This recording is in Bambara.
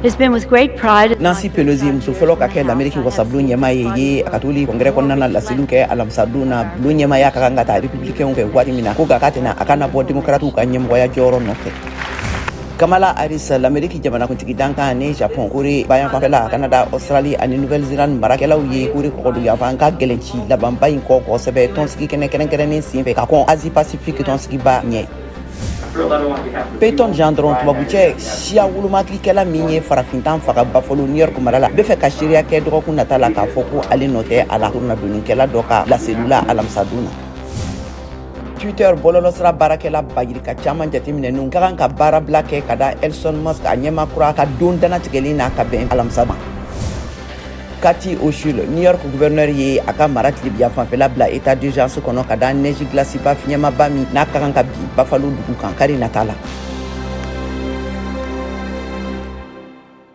It's been with great pride. Nancy Pelosi, muso fɔlɔ ka kɛ Lameriki wasabulon ɲɛmaa ye, ye a ka toli kɔngɛrɛ kɔnɔna na laseliw kɛ alamisadon na. Bulon ɲɛmaaya ka kan ka taa Républicainw fɛ waati min na, ko nka k'a tɛna a kana bɔ Démocratew ka ɲɛmɔgɔya jɔyɔrɔ nɔfɛ. Kamala Harris, Lameriki jamanakuntigi dankan, ni Japon, Kore bayanfanfɛla, Canada, Australie ani Nouvelle Zélande marakɛlaw ye Kore kɔgɔduguyanfan ka gɛlɛnci labanba in kɔ kosɛbɛ tɔnsigi kɛnɛ kɛrɛnkɛrɛnnen senfɛ ka kɔn Asie Pacifique tɔnsigiba ɲɛ. Peyton Gendron, tubabucɛ siya wolomakilikɛla min ye farafintan faga Buffalo, New York mara la, bɛ fɛ ka seereya kɛ dɔgɔkun nata la k'a fɔ ko ale nɔ tɛ a la tournadonikɛla dɔ ka laseliw la alamisadon na. Twitter bɔlɔlɔsira baarakɛla bayirika caman jateminɛnenw ka kan ka baarabila kɛ ka da Elon Musk, a ɲɛma kura ka don danatigɛlen na ka bɛn alamisa ma. Kathy Hochul, New York gouverneur, ye a ka mara tilebiya fanfɛla bila état d'urgence kɔnɔ ka da neige glace ba fiɲɛmaba min n'a ka kan ka bin Buffalo dugu kan kari nata la.